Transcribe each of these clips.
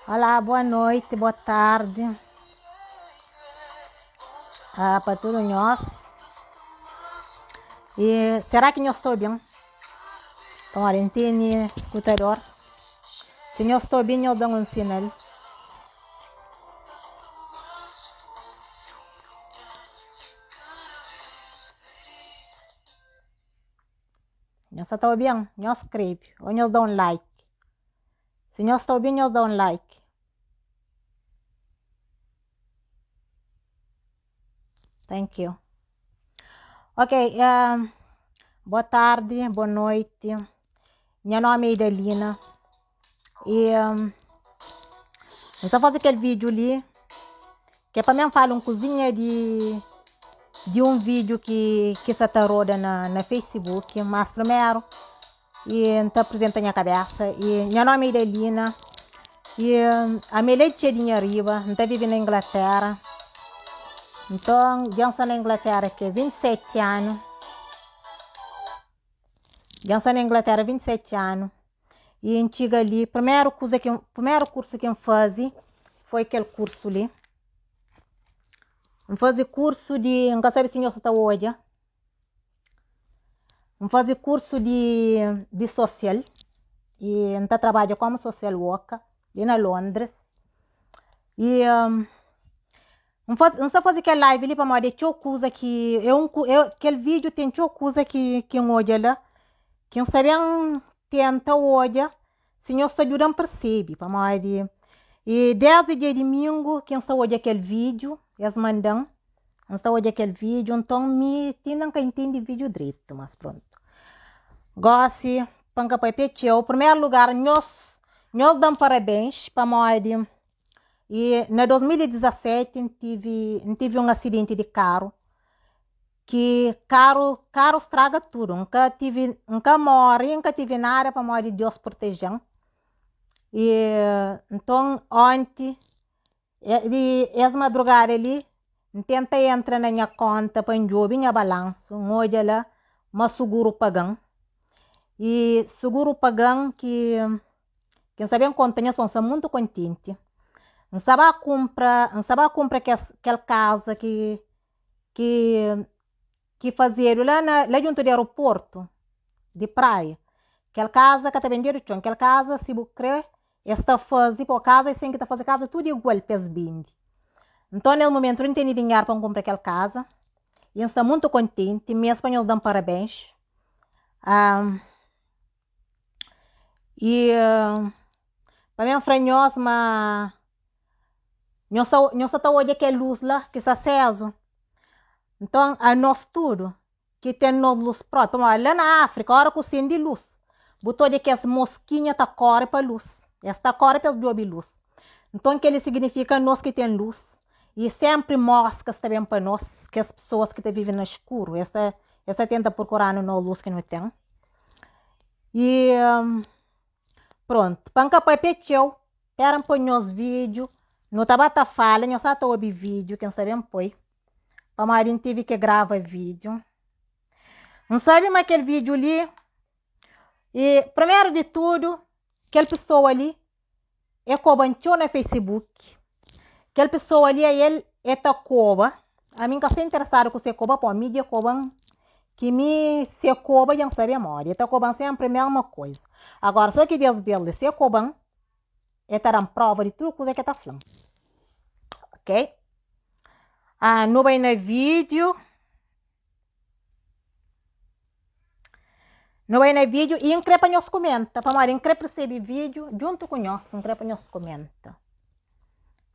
Olá, boa noite, boa tarde. Ah, para tudo nós. E será que nós estou bem? Ora, entende, escutador? Se nós estou bem, nós damos um sinal. Nhos sa ta obi-m? Nhos skrebe ô nhos da un like. Si nhos ta obi-m, nhos da un like. Thank you. Ok, um, boa tarde, boa noite. Nha nome é Idalina. E um, N sta faze kel vídeo li que é pa mim fala um cozinha de de um vídeo que que sa ta roda na, na Facebook, mas primeiro e N ta apresenta nha cabeça e nha nome é Idalina e a mi é de Tchedinha Riba, N ta vive na Inglaterra. Então, dja N sta na Inglaterra que é 27 ano. Dja N sta na Inglaterra 27 ano. I N txiga li, primeru kuza ki primeru kursu ki N faze foi kel kursu li. N faze kursu di, N ka sabe si nhos ta odja. N faze kursu di di sosial i N ta trabadja komu social worker li na Londres. I N faze, N sta faze kel live li pamodi é txeu kuza ki é un é kel vídeo ten txeu kuza ki ki N odja la ki N sta ben tenta odja si nhos ta djuda-m persebe pamodi i desdi dia dimingu ki N sta odja kel vídeo es manda-m N sta odja kel vídeo nton mi ti inda N ka intende vídeo dretu mas prontu gosi pa N ka papia txeu primeru lugar nhos nhos da-m parabéns pamodi I na 2017 N tive, N tive un asidenti di karu ki karu, karu straga tudu. N ka tive, N ka móre, N ka tive nada pamodi Deus proteje-m. I nton onti, di es madrugada li, N tenta entra na nha konta pa N djobe nha balansu, N odja la ma suguru paga-m. I suguru paga-m ki Ki N sta ben konta nhas pon, N sta muntu kontenti. N sta ba kunpra, N sta ba kunpra kes, kel kaza ki, ki, ki fazedu la na, la djuntu di aeroportu di Praia. Kel kaza ka ta bendedu txon. Kel kaza, si bu kre, es ta faze pa bo kaza, es ten ki ta faze kaza tudu igual pa es bende. Nton, nes mumentu, N tene dinheru pa N kunpra kel kaza i N sta muntu kontenti. Mes pa nhos da-m parabens. Um. I pa ben fla nhos ma nhos sa, nhos sa ta odja kel lus la ki sta sézu. Nton, anos tudu ki ten nos lus própi, pamodi la na Áfrika, óra ku sende lus, bu ta odja kes moskinha ta kóre pa lus. Es ta kóre pa es djobe lus. Nton, kel-li siginifika nos ki ten lus i sénpri móskas ta ben pa nos, kes pesoas ki ta vive na skuru, es ta, es ta tenta prokura-nu nos lus ki nu ten. I prontu, pa N ka papia txeu, pera N poi nhos vídiu, nu ta ba ta fala, nhos sa ta obi vídiu ki N sta ben poi, pamodi N tive ki grava vídiu. N sabe ma kel vídiu li, i primeru di tudu, kel pesoa li E koba-m txeu na Facebook. Kel pesoa li ael e ta koba. Ami N ka sta interesadu ku se koba pamodi mi dja koba-m ki mi se koba dja N sabe modi. E ta koba-m senpri mesma koza. Agora so ki des bes li se koba-m e ta da-m prova di tudu kuza ke ta fla-m. Ok. Ah, nu bai na vídiu. Nu bai na vídeo e N kre pa nhos kumenta, pamodi N kre persebe vídeo djuntu ku nhos, N kre pa nhos kumenta.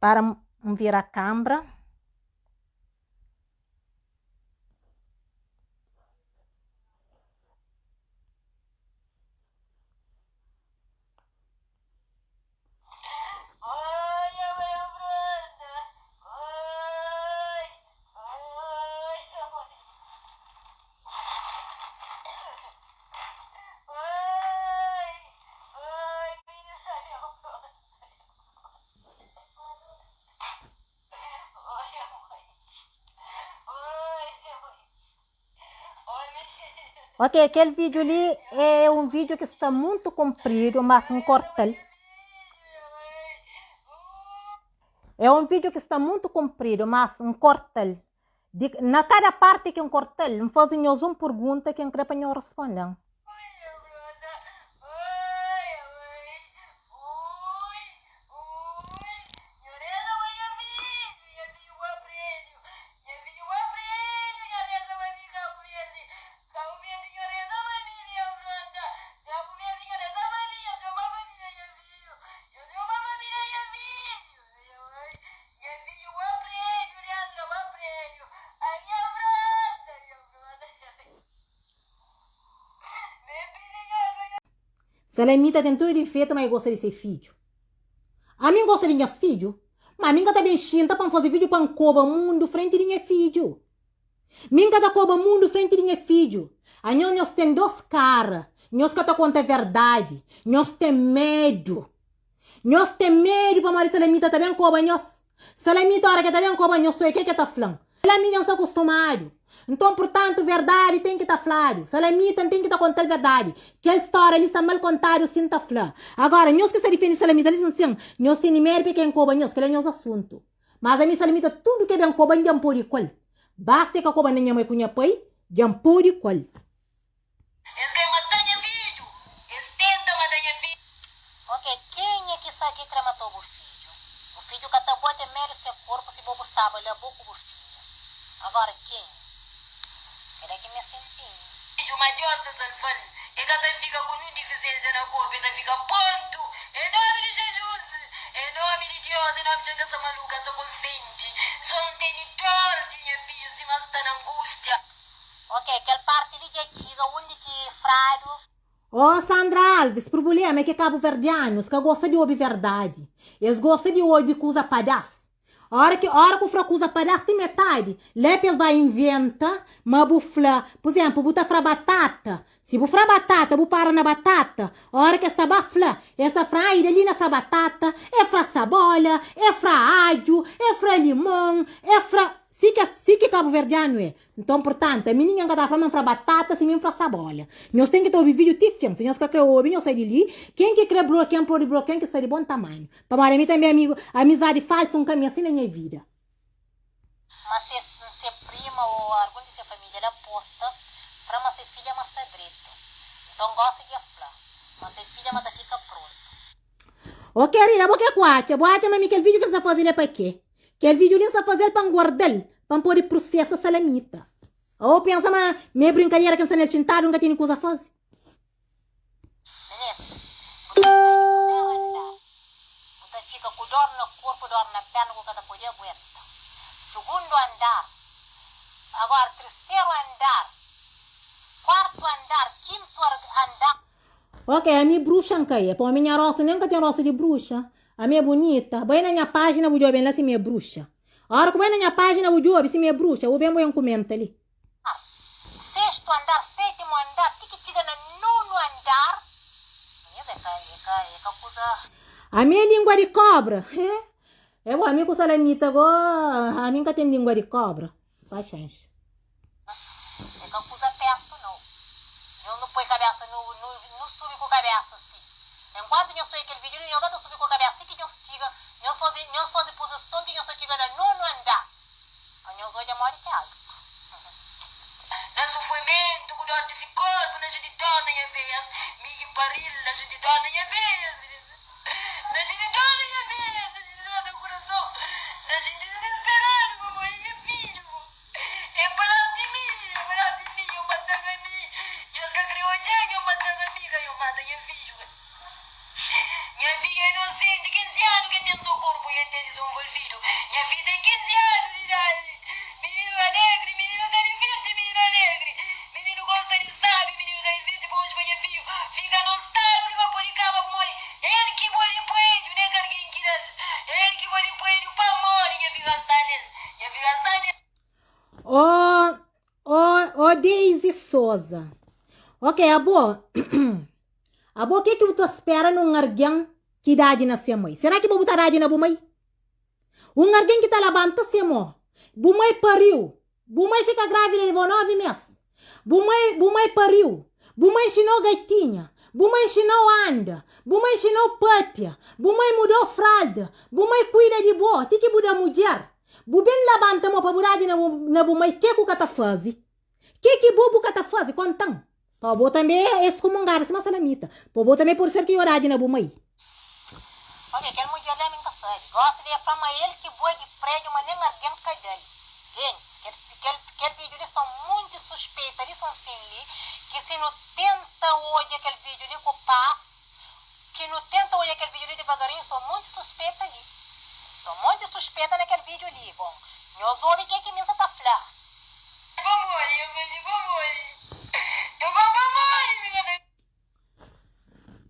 Para N vira kambra. Ok, kel vídeo li é um vídeo ki sta muito comprido, mas N korta-l. É un vídiu ki sta mutu kunpridu, mas N korta-l. Di, na kada parti ki N korta-l, N faze nhos un purgunta ki N kre pa nhos responde-m. Salamita ten tudu difetu ma e gosta di se fidju. Ami N gosta di nhas fidju, ma ami N ka ta ben xinta pa N faze fidju pa N koba mundu frenti di nha fidju. Mi N ka ta koba mundu frenti di nha fidju. Anhos nhos ten dos kara, nhos ka ta konta verdadi, nhos ten medu. Nhos ten medu pamodi Salamita ta ben koba nhos. Salamita ora ke ta ben koba nhos so e ke ke ta flan. Kel ami nhos akustumadu. Nton purtantu verdadi ten ki ta fladu. Salamita N ten ki ta kontal verdadi. Kel storia li sta mal kontadu sin ta fla. Agora nhos ki sta difende Salamita li sin sin nhos tene medu pe ken koba nhos kel é nhos asuntu. Mas ami Salamita tudu ke ben koba N dja N podi kual. Basta e ka koba na nha mai ku nha pai dja N podi kual. Es kre mata nha fidju! Es tenta mata nha fidju! Ok, kenha ki sa ki kre matou bu fidju? Bu fidju ka ta bua te medu se korpu si bo bu staba la bo ku bu fidja. Agora kenha? Kela ki meste ntende. Fidju, ma Deus ta salva-l. E ka ta fika ku nun difisiensia na korpu, e ta fika pontu. Em nomi di Jesus! Em nomi di Deus! Em nomi di Jesus! N ka sta maluka, N sta konsenti. So N tene dor di nha fidju sima N sta na angustia. Ok, kel parti li dja txiga undi ki fradu. Oh Sandra Alves, prubulema é ke kabuverdianus ka gosta di obi verdadi. Es gosta di obi kuza padas. Ora ki ora ku fra kuza padas ti metadi, la pa es ba inventa ma bu fla, pur izemplu, bu ta fra batata, si bu fra batata bu para na batata, ora ke es ta ba fla, es ta fra, ai da li na fra batata, e fra sabola, e fra adju, e fra limon, e fra, si ke si ki kabuverdianu é. Nton, purtantu, ami ningen ka ta fla ma N fra batata si mi N fla sabola. Nhos ten ki ta obi vídiu ti fin. Si nhos ka kre obi, nhos sai di li. Ken ki kre blokia-m, pode blokia-m ki sta di bon tamanhu. Pamodi ami tanbe amigu, amizadi falsu N ka meste na nha vida. Ma se se prima ô algun di se família la posta fra ma se filha ma sta dretu. Nton gosi dja fla ma se filha ma ta fika prontu. Ô kerida, bo ke ku atxa? Bo atxa ma mi kel vídiu ki N sta faze li é pa ke? Kel vídiu li N sta faze-l pa N guarda-l, pa N pode prusesa Salamita. Ô pensa ma mi é brinkadera ki N sta nel xintadu N ka tene kuza faze? Minês, bu ta sai di primeru andar, bu ta fika ku dor na korpu, dor na perna ku ka ta pode aguenta. Sugundu andar, agora triseru andar, kuartu andar, kintu andar. Ok, ami bruxa N ka é, pamodi nha rostu nen ka ten rostu di bruxa, ami é bunita, bai na nha pájina bu djobe-m la si mi é bruxa. Ora ku bai na nha pájina bu djobe si mi é bruxa, bu ben bu en kumenta li. Sestu andar, sétimu andar, ti ki txiga na nonu andar, minhas é ka, é ka, é ka kuza. Ami é língua di kobra, he, é bo, ami ku salamita go, ami N ka ten língua di kobra, paxénxa. É ka kuza pertu nau. Nhos nu poi kabesa nu nu nu subi ku kabesa si. Enkuantu nhos sai kel video li nhos ba ta subi ku kabesa ti ki nhos txiga nhos fazi nhos fazi puzison ki nhos ta txiga na nonu andar pa nhos odja modi ki altu. Na sufrimentu ku dor di si korpu na xinti dor na nha veias mi ki paril na xinti dor na nha veias na xinti dor na nha veias na xinti dor na kurason na xinti dizisperadu pamodi nha fidju. É palas di mi, é palas di mi, nho matan ami, nhos ka kre odja-m, nho matan ami, ka nho mata nha fidju ka. Nha fidju é inosenti, 15 anu ke ten so korpu i el ten disenvolvidu, nha fidju ten 15 anu di idadi, mininu alegri, mininu ta divirti, mininu alegri, mininu gosta di sabi, mininu ta divirti, pa oji pa nha fidju fika nostadu riba po di kama pamodi el ki pode puedju, ne ka algen ki da-l, el ki pode puedju pamodi nha fidju ka sta nel. Ó, ó, ó Deise Souza. Ok, abo, abo ke ki bu ta spera nun argen ki idadi na se mai? Será ki bo bu ta dadi na bu mai? Un argen ki ta labanta se mo, bu mai pariu, bu mai fika grávida di bo 9 mes, bu mai, bu mai pariu, bu mai nxinou gaitinha, Bu mai nxina-u anda, bu mai nxina-u pâpia, bu mai muda-u fralda, bu mai kuida di bo ti ki bu da mudjer. Bu ben labanta mô pa bu dadji na bu mai, ke ku ka ta faze? Ke ki bo bu ka ta faze? Konta-m. Pa bo tanbê é skumungada sima salamita. Pa bo tanbê pode ser ki yo dadji na bu mai. Ok, kel mudjer li ami N ka sabe. Gosi li e fla ma el ki bua di prédiu ma nen argen ka da-l. Gentis, kel, kel, kel vídiu li sta munti suspeita di Sonsin li, ki si nu tenta odja kel vídiu li ku pas, ki nu tenta odja kel vídiu li divagarinhu, sta munti suspeta li. Sta monti suspeta na kel vídiu li. Bon, nhos obi ke ki mi N sa ta fla.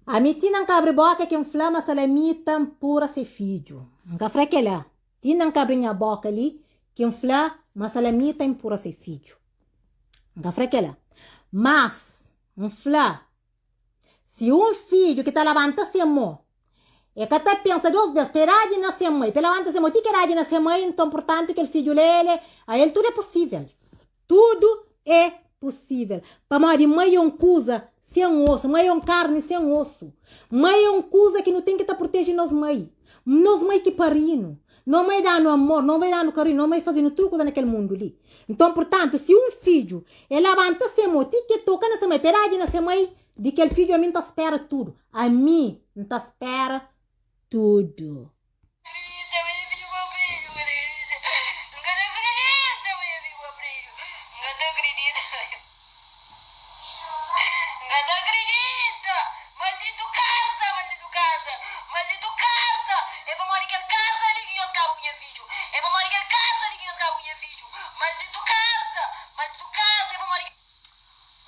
Ami ti na N ka abri boka ki N fla ma Salamita npura se fidju. N ka fla kela. Ti na N ka abri nha boka li ki N fla ma Salamita npura se fidju. N ka fla kela. Mas, N fla, si un fidju ki ta labanta se mo, e ka ta pensa dos bes pa e dadji na se mai, pa e labanta se mo ti ki e dadji na se mai, nton, purtantu, kel fidju la el e, a el tudu e pusivel. Tudu é pusível. Pamodi mai é un kuza sen osu, mai é un karni sen osu. Mai é un kuza ki nu ten ki ta proteje nos mai. Nos mai ki pari-nu. Nos mai da-nu amor, nos mai da-nu karinhu, nos mai faze-nu tudu kuza na kel mundu li. Nton, purtantu, si un fidju e labanta se mô ti ki e toka na se mai, pa e dadji na se mai, di kel fidju ami N ta spera tudu. Ami N ta spera tudu.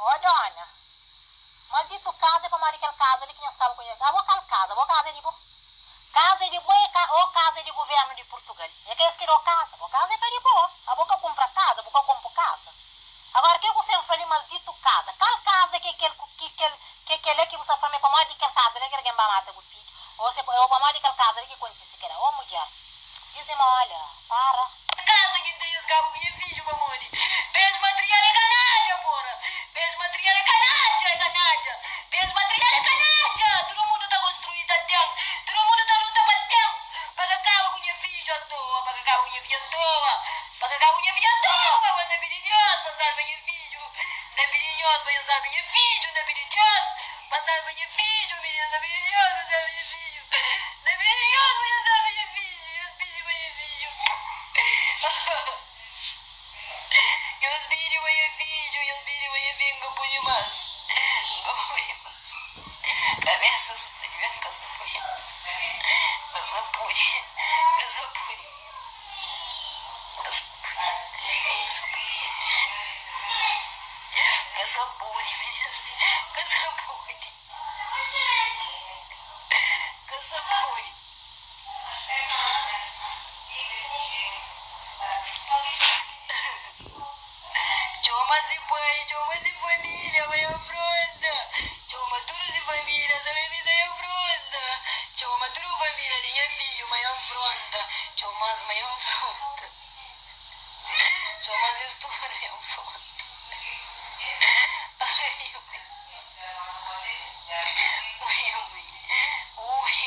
Ó dóna, malditu kaza é pamodi kel kaza li ki nhos kaba ku nha. Abo kal kaza? Bo kaza é di bo? Kaza é di bo é ka ó kaza é di guvérnu di Purtugal? É ka es ki da-u kaza? Bo kaza é ka di bo. Abo ka kunpra kaza, bu ka konpo kaza. Agora ke ku sen fla li malditu kaza? Kal kaza ki é kel ki kel ki é kel-la ki bu sta fla ma é pamodi di kel kaza li ki algen ba mata bu fidju ô se ô pamodi di kel kaza li ki kontise kel-la? Ó mudjer, dizimola, para. Casa ki N ten es kaba ku nha fidju pamodi pes material é kanadja porra pes material é kanadja é kanadja pes material é kanadja tudu mundu ta konstrui ta ten tudu mundu ta luta pa ten pa ka kaba ku nha fidju atoa pa ka kaba ku nha fidju atoa pa ka kaba ku nha fidju atoa ma N ta pidi Dios pa salva nha fidju N ta pidi nhos pa nhos salva nha fidju N ta pidi Dios pa salva nha fidju minina N ta pidi Dios pa salva nha fidju N ta pidi nhos pa nhos salva nha fidju. Nhos pidi pa nha fidju Nhos pidi pa nha fidju Nhos pidi pa nha fidju N ka pode más N ka pode más Kabésa sa ta djuda-m N ka sa pode N ka sa pode N ka sa pode N ka sa pode N ka sa pode N ka sa pode mininas N ka sa pode N ka sa pode. Txoma si pai, txoma si família pa e afronta Txoma tudu si família sa ben bisa e afronta Txoma tudu família di nha fidju ma e afronta Txoma-s ma e afronta Txoma-s es tudu e afronta Ai, ui, ui, ui, ui.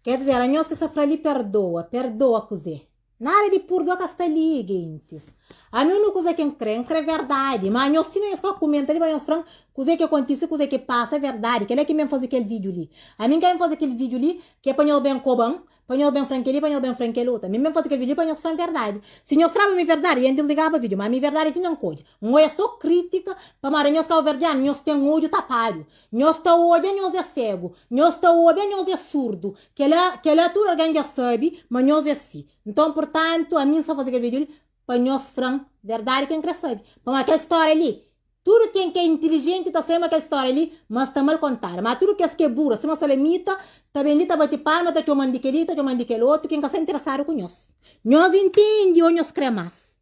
Quer dizer, anhos ki sa fla li perdoa, perdoa kuzê? Nada di purdoa ka sta li, gentis. Ami unu kuza ki N kre, N kre verdadi. Ma anhos ti nhos ka kumenta li pa nhos fla-m kuzê ki kontise, kuzê ki pasa, é verdadi. Kel-la ki N ben faze kel vídiu li. Ami N ka ben faze kel vídiu li ki é pa nhos ben koba-m, Pa nhos ben fla-m kel-li, pa nhos ben fla-m kel-otu. Ami N ben faze kel vídiu pa nhos fla-m verdadi. Si nhos flaba mi verdadi, N disligaba vídiu. Má ami verdadi ti N ka odja. N odja sô krítika, pamodi nhos kauverdianu, nhos ten odju tapadu. Nhos ta odja, nhos é ségu. Nhos ta obi, nhos é surdu. Kel-la, kel-la tudu algen dja sabe ma nhos é si. Nton, purtantu, ami N sta faze kel vídiu li pa nhos fla-m verdadi ki N krê sabe. Pamodi kel stória li, Tudu ken ki é intilijenti ta sabe ma kel stória li ma sta mal kontada. Má tudu kes ki é buru, sima Salamita, ta ben li ta bati palma, ta txoma-m di kel-li, ta txoma-m di kel otu, ki N ka sta interesadu ku nhos. Nhos intende ô nhos krê más?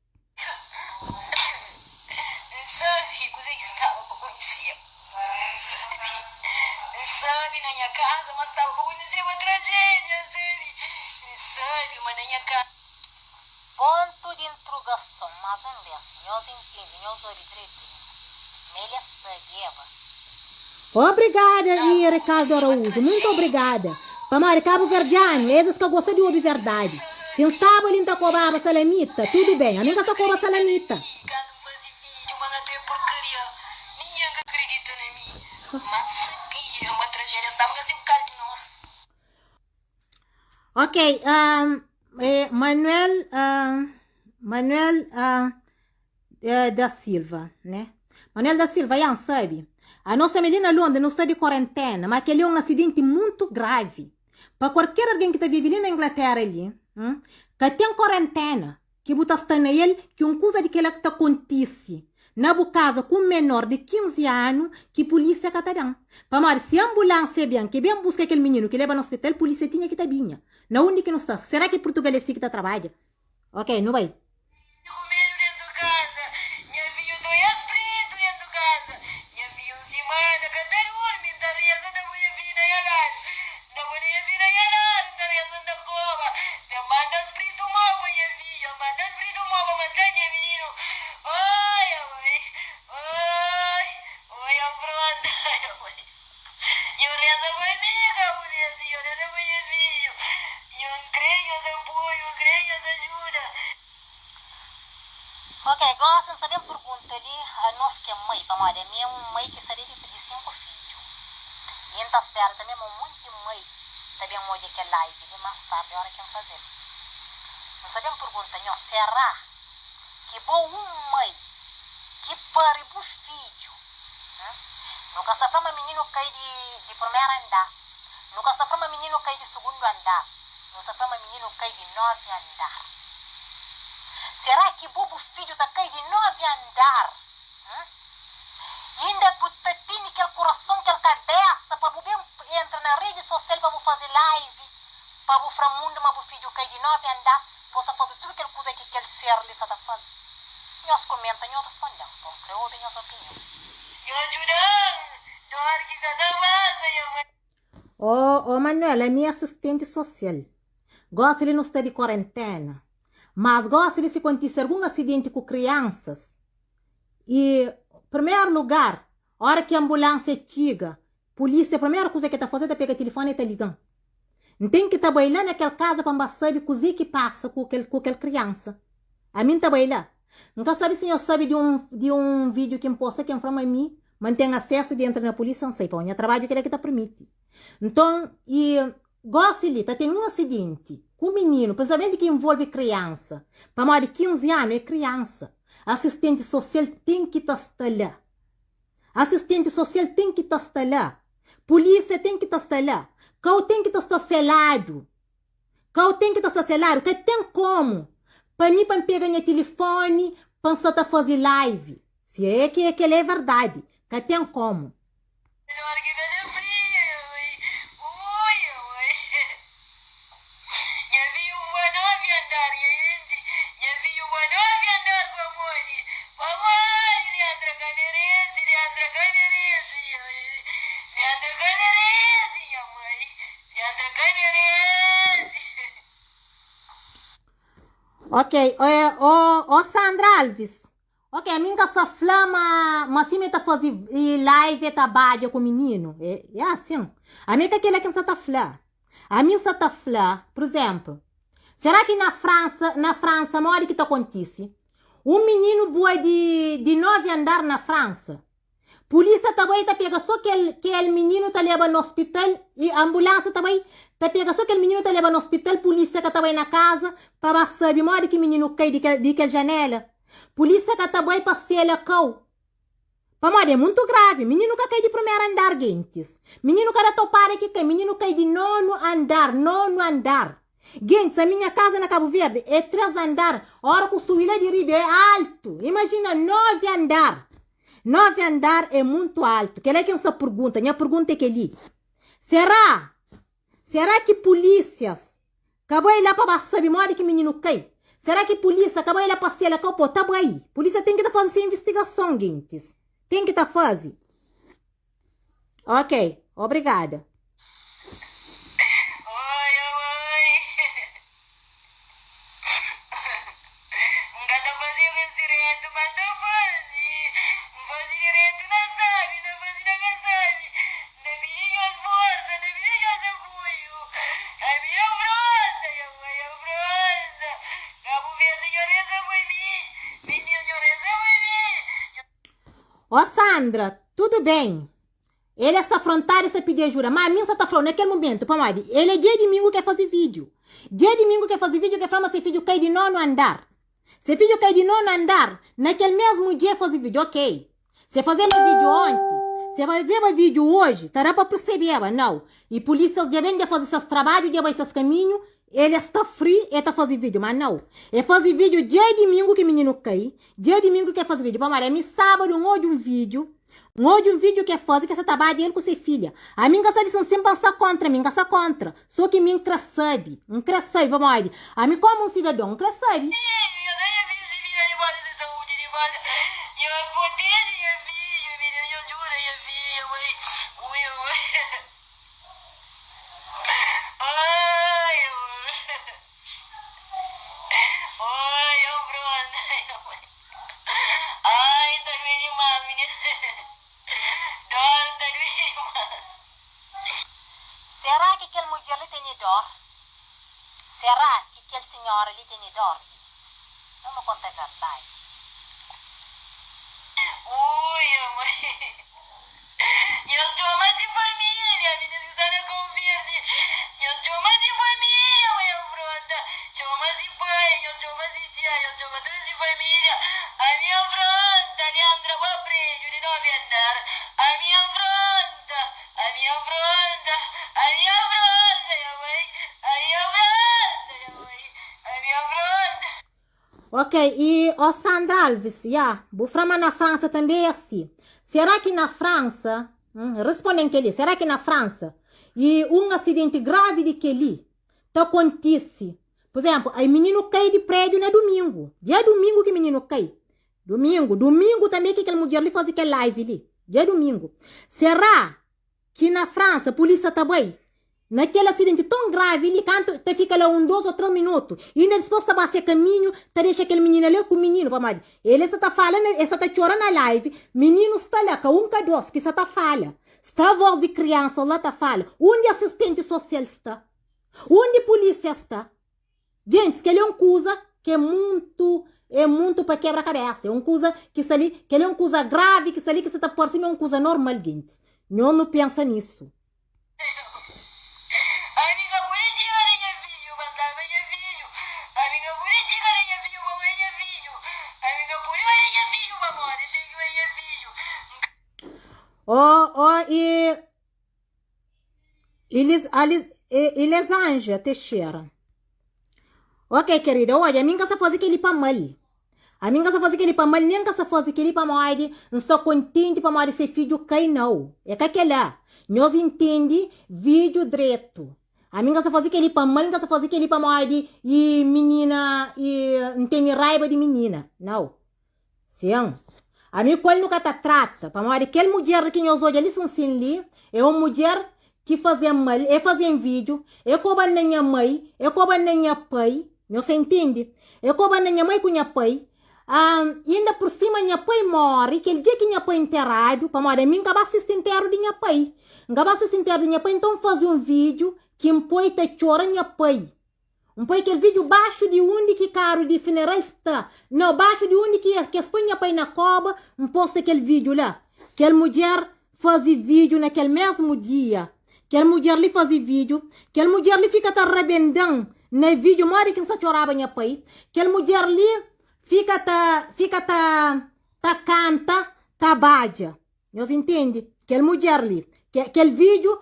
N sabe kuzê ki staba pa kontise. N sabe, N sabe na nha kaza ma staba pa kontiseba trajédia. N sabe, N sabe ma na nha kaza. Pontu di intrugason, Más un bês, nhos intende, nhos obi dretu? Mel é sabeba. Obrigada e Ricardo Araújo, muito obrigada. Pamodi kabuverdianu, es ka gosta di obi verdadi. Si N staba li N ta kobaba salamita, tudu ben, ami N ka sta koba salamita. Ok, um, eh, Manuel, uh, Manuel uh, eh, da Silva, né? Manuel da Silva, Ian, sabe? A nossa também ali na Londres não está de quarentena, mas aquele é um acidente muito grave. Para qualquer alguém que está vivendo ali na Inglaterra ali, hum, que tem quarentena, que bu ta sta na el, ki un kuza di kela ki ta kontise na bu kaza ku un menor di 15 anu, ki pulísia ka ta ben. Pamodi si anbulánsia ben, ki ben buska kel mininu ki leba na ospital, pulísia tinha ki ta binha. Na undi ki nu sta? Será ki Purtugal é si ki ta trabadja? Ok, nu bai. Ku medu dentu kaza Nha fidju toi spritu dentu kaza Nha fidju un simana ka ta durmi N ta reza N ta poi nha fidju na nha ladu N ta poi nha fidju na nha ladu N ta reza N ta koba Pe manda spritu mau pa nha fidju Manda spritu mau pa mata nha mininu Oi amai Oi Oi afronta Oi amai Nhu reza pa mi ka bu reza Nhu reza pa nha fidju Nhu kre nhos apoiu Nhu kre nhos ajuda. Ok, gosi N sta ben pergunta li a nos ki é mai, pamodi ami é un mai ki sta li di 5 fidju i N ta spera tanbe ma un monti mai ta ben odja kel live li más tardi ora ki N faze-l. N sta ben pergunta nhos, será ki bo un mai ki pari bu fidju Nu ka sa fla ma mininu kai di di primeru andar Nu ka sa fla ma mininu kai di sugundu andar Nu sa fla ma mininu kai di novi andar Será ki bo bu fidju ta kai di novi andar Hum Inda bu ta tene kel kurason kel kabesa pa bu ben entra na redi sosial pa bu faze live pa bu fra mundu ma bu fidju kai di novi andar bo sa faze tudu kel kuza ki kel ser li sa ta faze Nhos kumenta nhos risponde-m pa N kre obi nhos opinion. Nho djuda-m dor ki ka ta pasa nha mãe. Ó, ó Manuel, ami é asistenti sosial. Gósi li nu sta di korenténa. Mas gósi li si kontise algun asidenti ku kriansas, i primeru lugar, óra ki anbulánsia txiga, Pulísia, primeru kuza ki el ta faze, el ta pega tilifóni el ta liga-m. N ten ki ta bai la na kel kaza pa N ba sabe kuzê ki pasa ku kel ku kel kriansa. Ami N ta bai la. N ka sabe si nhos sabe di un di un vídiu ki N posta ki N fla ma mi ma N ten asésu di entra na pulísia N sai pa nha trabadju kel-la ki ta permiti. Nton, i gósi li ta ten un asidenti ku mininu, prinsipalmenti ki involve kriansa, pamodi 15 anu é kriansa. Asistenti sosial ten ki ta sta la. Asistenti sosial ten ki ta sta la. Pulisia ten ki ta sta la. Kau ten ki ta sta seladu. Kau ten ki ta sta seladu. Ka ten komu pa mi pa N pega nha tilifoni pa N sta ta faze live. Si é ki é kel-la é verdadi. Ka ten komu. Dor ki ka ta fria, oi, ui, oi. Nha viúva novi andar, nha gente, nha viúva novi andar pamodi, pamodi Leandra ka merece, Leandra ka merece, Leandra ka merece, nha mãe, Leandra ka merece. Ok, eh, oh, oh Sandra Alves, Ok, ami nka sa fla ma ma sima e ta fazi live e ta badja ku mininu e e asin ami ka kila ki nsa ta fla ami nsa ta fla pur izemplu sera ki na fransa na fransa modi ki ta kontisi un mininu bua di di 9 andar na fransa Pulísia ta bai ta pega sô kel kel mininu ta leba na ospital i anbulánsia ta bai ta pega sô kel mininu ta leba na ospital pulísia ka ta bai na kaza pa ba sabe modi ki mininu kai di kel di kel janéla pulísia ka ta bai pa sela kau pamodi é muntu gravi mininu ka kai di primeru andar gentis mininu ka da topada ki kai mininu kai di nonu andar nonu andar gentis ami nha kaza na Kabu Verdi é 3 andar ora ku subi la di riba é altu imajina 9 andar 9 andar é muntu altu. Kel-la ki N sta pergunta. Nha pergunta é kel-li, Será, será ki pulísias ka bai la pa ba sabe modi ki mininu kai? Será ki pulísia ka bai la pa sela kau? Po, ta bai. Pulísia ten ki ta faze se invistigason, gentis. Ten ki ta faze. Ok, obrigada. Oi, oi. N ka ta faze-m es diretu, ma N ta faze. N faze diretu. Ó Sandra, tudu ben. El é sta afrontadu e sta pidi ajuda, má ami N sta ta fla-u na kel mumentu, pamodi el é dia dimingu ki el faze vídiu. Dia dimingu ki el faze vídiu ki el fla ma se fidju kai di nonu andar. Se fidju kai di nonu andar, na kel mésmu dia el faze vídiu. Ok, se fazeba vídiu onti, se fazeba vídiu oji, ta da pa persebeba, nau. I pulísias dja ben dja faze ses trabadju, dja bai ses kaminhu, el é sta free, el ta faze vídiu, má nau. El faze vídiu dia dimingu ki mininu kai, dia dimingu ki el faze vídiu, pamodi ami sábadu N odja un vídiu, N odja un vídiu ki el faze ki el sa ta badja el ku se filha. Ami N ka sabe si N sen pa N sta kóntra, mi N ka sta kóntra. Sô ki mi N krê sabe, N krê sabe pamodi ami kómu un sidadon N krê sabe. Ai, ta due dimas, minina. Dor ta due dimas. Será ki kel mudjer li tene dor? Será ki kel sinhora li tene dor? Nhos nu konta verdadi. Ui, nha mãe. Nhos txoma si família, minis ki sta na Kau Verdi. Nhos txoma si família, mãe afronta. Txoma si pai, nhos txoma si tia, nhos txoma tudu si família. Ami afronta, Leandra ba prédiu di novi andar. Ami afronta, ami afronta, ami afronta, nha mãe. Ami afronta, nha mãe. Ami afronta. Ok, e ó Sandra Alves, ya, bu fra ma na França també é asi. Será ki na França, hum, responden keli, será ki na França e un acidente grave di keli ta kontise? Por exemplo, ai mininu kai di prédio na domingo, dia domingo ki mininu kai, domingo, domingo també ki kel mudjer li faze kel live li, dia domingo. Será ki na França polícia ta bai na kel acidente tão grave li kantu ta fika la 1, 2 ou 3 minuto e inda dispos ta ba se caminho ta dexa kel minina la ku minino pamodi ele sa ta fala na el sa ta txora na live minino sta la ka 1 ka 2 ki sa ta fala sta voz di criança la ta fala undi assistente social sta undi polícia sta Gentis, kel-li é un kuza ki é muntu, é muntu pa kebra kabésa. É un kuza ki sta li, kel-li é un kuza gravi ki sta li ki sta ta parse ma é un kuza normal, gentis. Nhos nu pensa nisu. Ami ka pode txiga na nha fidju pa salva nha fidju Ami ka pode txiga na nha fidju pa odja nha fidju Ami ka pode odja nha fidju pamodi ten ki odja nha fidju N ka. Ó, ó, e Elis, Alis, Elesanja Teixeira. Ok, querida, odja, ami N ka sa faze kel-li pa mal. Ami N ka sa faze kel-li pa mal, nen N ka sa faze kel-li pamodi N sta kontenti pamodi se fidju kai, nau. É ka kel-la. Nhos intende vídiu dretu. Ami N ka sa faze kel-li pa mal, N ka sa faze kel-li pamodi i minina, i N tene raiba di minina, nau. Sin. Ami ku el nu ka ta trata, pamodi kel mudjer ki nhos odja li sinsin li é un mudjer ki faze-m mal, e faze-m vídiu, e koba-m na nha mai, e koba-m na nha pai, nhos ta intende? E koba-m na nha mai ku nha pai, inda pur sima nha pai móre, kel dia ki nha pai nteradu, pamodi ami N ka ba sisti ntéru di nha pai, N ka ba sisti ntéru di nha pai, nton N faze un vídiu ki N poi ta txora nha pai. N poi kel vidju baxu di undi ki karu di funeral sta. Nau, baxu di undi ki ki es poi nha pai na koba, N posta kel vidju la. Kel mudjer faze vidju na kel mesmu dia. Kel mudjer li faze vidju. Kel mudjer li fika ta rabenda-m na vidju modi ki N sta txoraba nha pai. Kel mudjer li fika ta fika ta ta kanta, ta badja. Nhos intende? Kel mudjer li, ke, kel vídiu,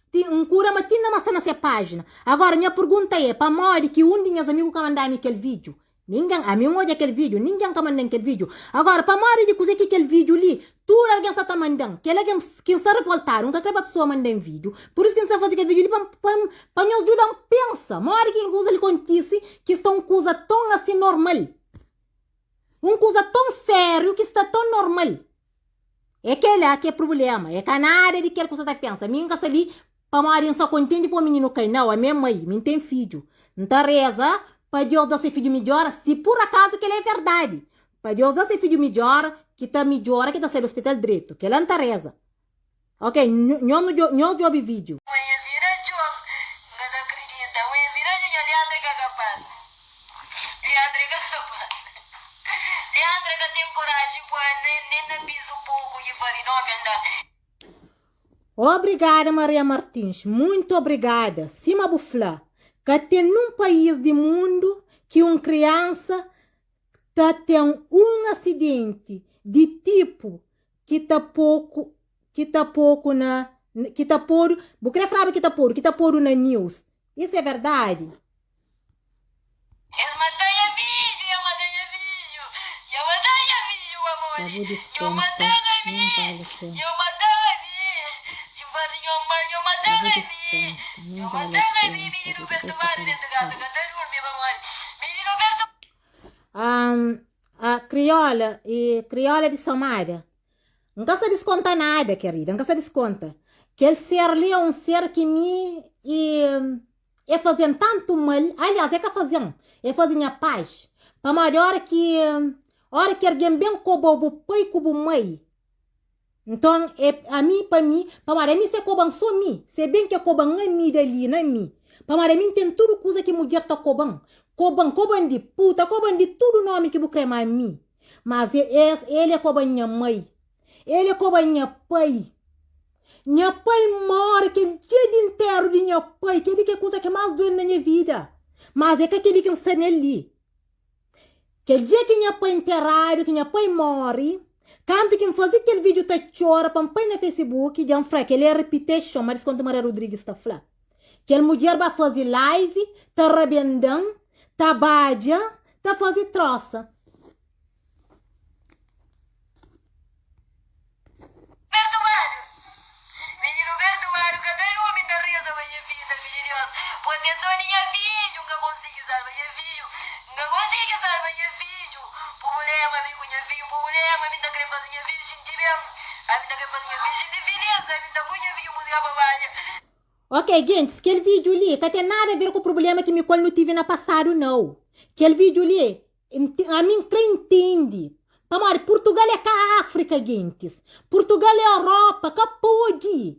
ti, N kura ma ti na ma sta na se pájina. Agora, nha pergunta é, pamodi ki un di nhas amigu ka manda-mi kel vídiu? Ningen, ami N odja kel vídiu, ningen ka manda-m kel vídiu. Agora, pamodi di kuzê ki kel vídiu li, tudu algen sta ta manda-m? Kel-la ki N, ki N sta rivoltadu, N ka kre pa pesoa manda-m vídiu. Pur isu ki N sta faze kel vídiu li pa, pa, pa nhos djuda-m pensa, modi ki kel kuza li kontise, ki sta un kuza ton asin normal. Un kuza ton sériu ki sta ton normal. É kel-la ki é prubléma. É ka nada di kel ku sa ta pensa. Mi N ka sta li pamodi N sta kontenti pa un mininu kai. Nau, ami é mai, mi N ten fidju. N ta reza pa Deus da se fidju midjora, si pur akazu kel-la é verdadi. Pa Deus da se fidju midjora, ki ta midjora, ki ta sai di ospital dretu. Kel-la N ta reza. Ok, nhos djobe vídiu. Mãe é vira txon, N ka ta kridita Mãe é vira txon, nha Leandro é ka kapaz Leandro é ka kapaz Leandro é ka. ka ten koraji pua nen nen na pizu poku ki fazi 9 andar. Obrigada Maria Martins, muito obrigada. Sima bu fla, ka ten nun país di mundu ki un kriansa ta ten un asidenti di tipu ki ta poku ki ta poku na ki ta podu, bu kre fraba ki ta podu, ki ta podu na news. Isso é verdade? Es mata nha fidju, nha mata nha fidju, nha mata nha fidju Ka pamodi bu nho diskonta, matan nem ami, vale pena. nho matan ami, si N faze nho mal, nho Ka matan bu ami, diskonta, nem nho vale matan ami, pena. mininu Ka bu dexa perturbadu pa dentu kaza pasa. ka ta durmi pamodi mininu perturbadu. Ahm, a kriola e kriola di Somada. N ka sa diskonta nada, kerida, N ka sa diskonta. Kel ser li é un ser ki mi e E faze-m tantu mal, aliás, e ka faze-m, e faze nha pais. Pamodi óra ki óra ki algen ben koba-u bu pai ku bu mai, nton e ami pa mi, pamodi ami se koba-m so mi, se ben ke koba-m ami da li na mi, pamodi ami N ten tudu kuza ki mudjer ta koba-m, koba-m, koba-m di puta, koba-m di tudu nomi ki bu kre, ma ami, mas e el e koba-m nha mai, el e koba-m nha pai. Nha pai móre kel dia di ntéru di nha pai, kel-li ki é kuza ki más duê-m na nha vida. Mas é ka kel-li ki N sta nel li. Kel dia ki nha pai nteradu, ki nha pai móre, kantu ki N faze kel vídiu ta txora pa N pai na Facebook, dja N fla kel-li é repetition, má diskontu Maria Rodrigues ta fla. Kel mudjer ba faze live, ta rabenda-m, ta badja, ta faze trósa. Pertubadu Mininu pertubadu ka ta durmi N ta reza pa nha fidju N ta pidi Deus proteson di nha fidju N ka konsigi salva nha fidju N ka konsigi salva nha fidju Prubulema mi ku nha fidju Prubulema mi N ta kre faze nha fidju xinti ben Ami N ta kre faze nha fidju xinti filis Ami N ta poi nha fidju musika pa badja. Ok gentis, kel vídeo li ka ten nada a ver ku problema ki mi ku el nu tive na pasadu nau. Kel vídeo li Ami N kre intendi pamodi Purtugal é ka Áfrika gentis Purtugal é Europa ka podi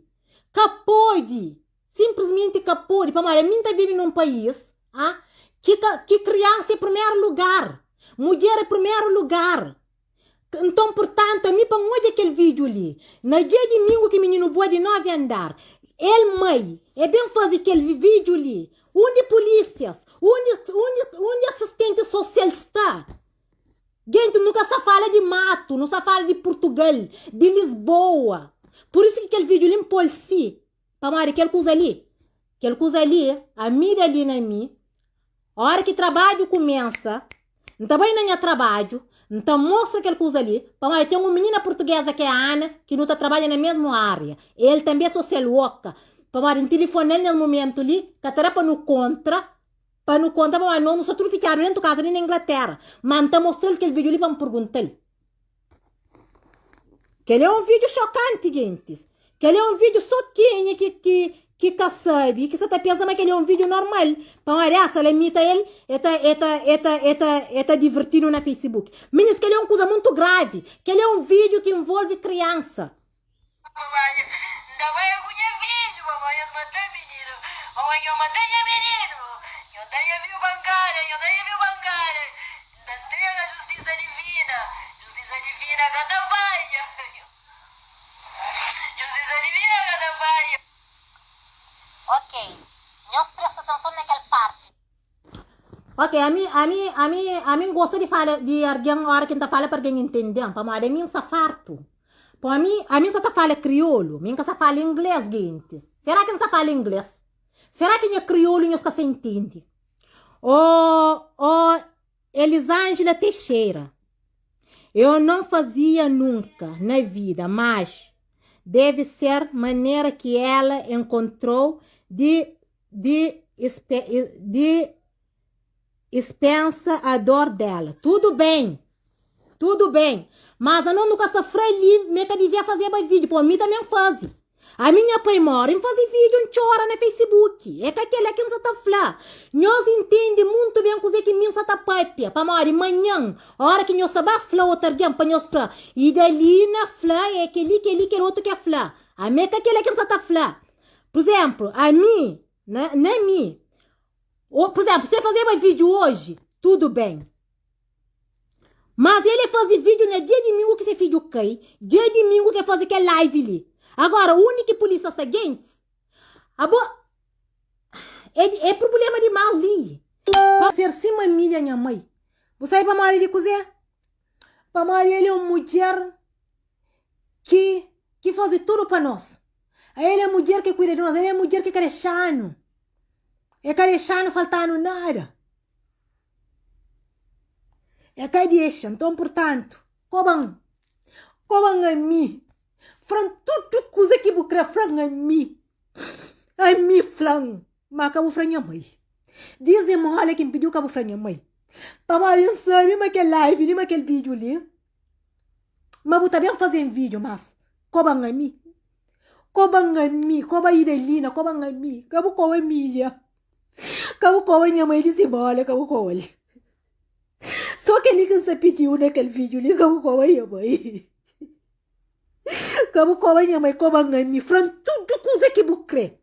ka podi sinplismenti ka podi pamodi ami N ta vive nun país ah ki ka ki kriansa é primeru lugar mudjer é primeru lugar Nton, purtantu, ami pa N odja kel vídiu li, na dia dimingu ki mininu bua di 9 andar, el mai, e ben faze kel vídiu li, undi pulísias, undi, undi, undi asistenti sosial sta? Genti, nu ka sta fala di matu, nu sta fala di Purtugal, di Lisboa. Pur isu ki kel vídiu li N pô-l si. Pamodi kel kuza li, kel kuza li, ami da li na mi, óra ki trabadju kumesa, N ta bai na nha trabadju, N ta mostra kel kuza li, pamodi ten un minina purtugeza ki é Ana, ki nu ta trabadja na mesmu ária. El tanbe é social worker. Pamodi N tilifona-l nes mumentu li, ka ta da pa nu kontra, pa nu kontra pamodi nos nu sta tudu fitxadu dentu kaza li na Inglatera. Ma N ta mostra-l kel vídiu li pa N pergunta-l. Kel é un vídeo xokanti, gentis. Kel é un vídeo só kenha ki, ki, ki ka sabe, ki sa ta pensa ma kel é un vídeo normal. Pamodi asa la imita el, e ta, e ta, e ta, e ta, e ta divertidu na Facebook. Minis, kel é un kuza muntu gravi. Kel é un vídeo ki envolve kriansa. Mamãe, N ta bai ku nha fidju, mamãe, nhos mata mininu, mamãe, nho mata nha mininu, nho da nha fidju pankada, nho da nha fidju pankada, N ta ntrega justisa divina, justisa divina ka ta fadja, justisa divina ka ta fadja. Ok, nhos presta atenson na kel parti. Ok, ami, ami, ami, ami N gosta di fala di argen ora ki N ta fala pa argen intende-m, pamodi ami N sta fartu. Po ami, ami N sa ta fala kriolu, mi N ka sa fala ingles, gentis. Sera ki N sa fala ingles? Sera ki nha kriolu nhos ka sa intende? Ô, ô, Elisângela Teixeira, Eu não fazia nunca na vida, mas deve ser maneira que ela encontrou de, de, de Ispensa a dor dela. Tudo bem. Tudo bem. Mas ano nu ka sa fra li me ka devia fazeba vídeo. Pô, mi também faze. A minha pai mora em faze vídeo n txora na Facebook. É ka kela ki N sa ta fla. Nhos intende muito bem kuze ki mi N sa ta papia. Pamodi manhan, ora ki nhos sa ba fla otu argen pa nhos fla. E dali na fla é keli, keli, kel otu ke fla. Ami é ka kela ki N sa ta fla. Por exemplo, ami, na, na mi, Ô, por exemplo, se fazeba vídeo hoje, tudo bem. Mas el e faze video na dia dimingu ki se fidju kai, dia dimingu ki e faze kel live li. Agora undi ki pulisa sta gentis? Abo é, é problema di mal li. Pa ser sima milha nha mai. Bu sabe pamodi di kuzê? Pamodi el é un mudjer ki ki faze tudu pa nos. El é mudjer ki kuida di nos, el é mudjer ki ka dexa-nu. El ka dexa-nu falta-nu nada. El ka dexa. Nton, purtantu, koba-m, koba-m ami. Fla-m tudu kuza ki bu kre fla-m ami. Ami fla-m, ma ka bu fla nha mai. Dizimola ki N pidi-u ka bu fla nha mai. Pamodi N sabe ma kel live li, ma kel vídiu li, ma bu ta ben faze-m vídiu, mas koba-m ami. Koba-m ami, koba Idelina, koba-m ami. Ka bu koba Emília. Ka bu koba nha mai dizimola, ka bu koba-l. So kel-li ki N sta pidi-u na kel vídiu li, ka bu koba nha mai. Ka bu koba nha mai, koba-m ami. Fla-m tudu kuza ki bu kre.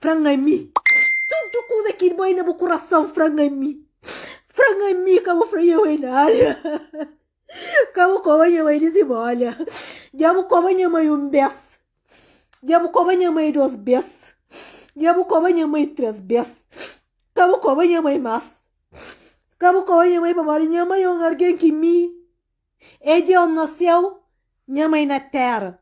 Fla-m ami. Tudu kuza ki boi na bu kurason, fla-m ami. Fla-m ami, ka bu fla nha mai nada. Ka bu koba nha mai dizimólia. Dja bu koba nha mai un bes. Dja bu koba nha mai dos bes. Dja bu koba nha mai tres bes. Ka bu koba nha mai más. Ka bu koba nha mai pamodi nha mai é un algen ki mi. É Deus na séu, nha mai na téra.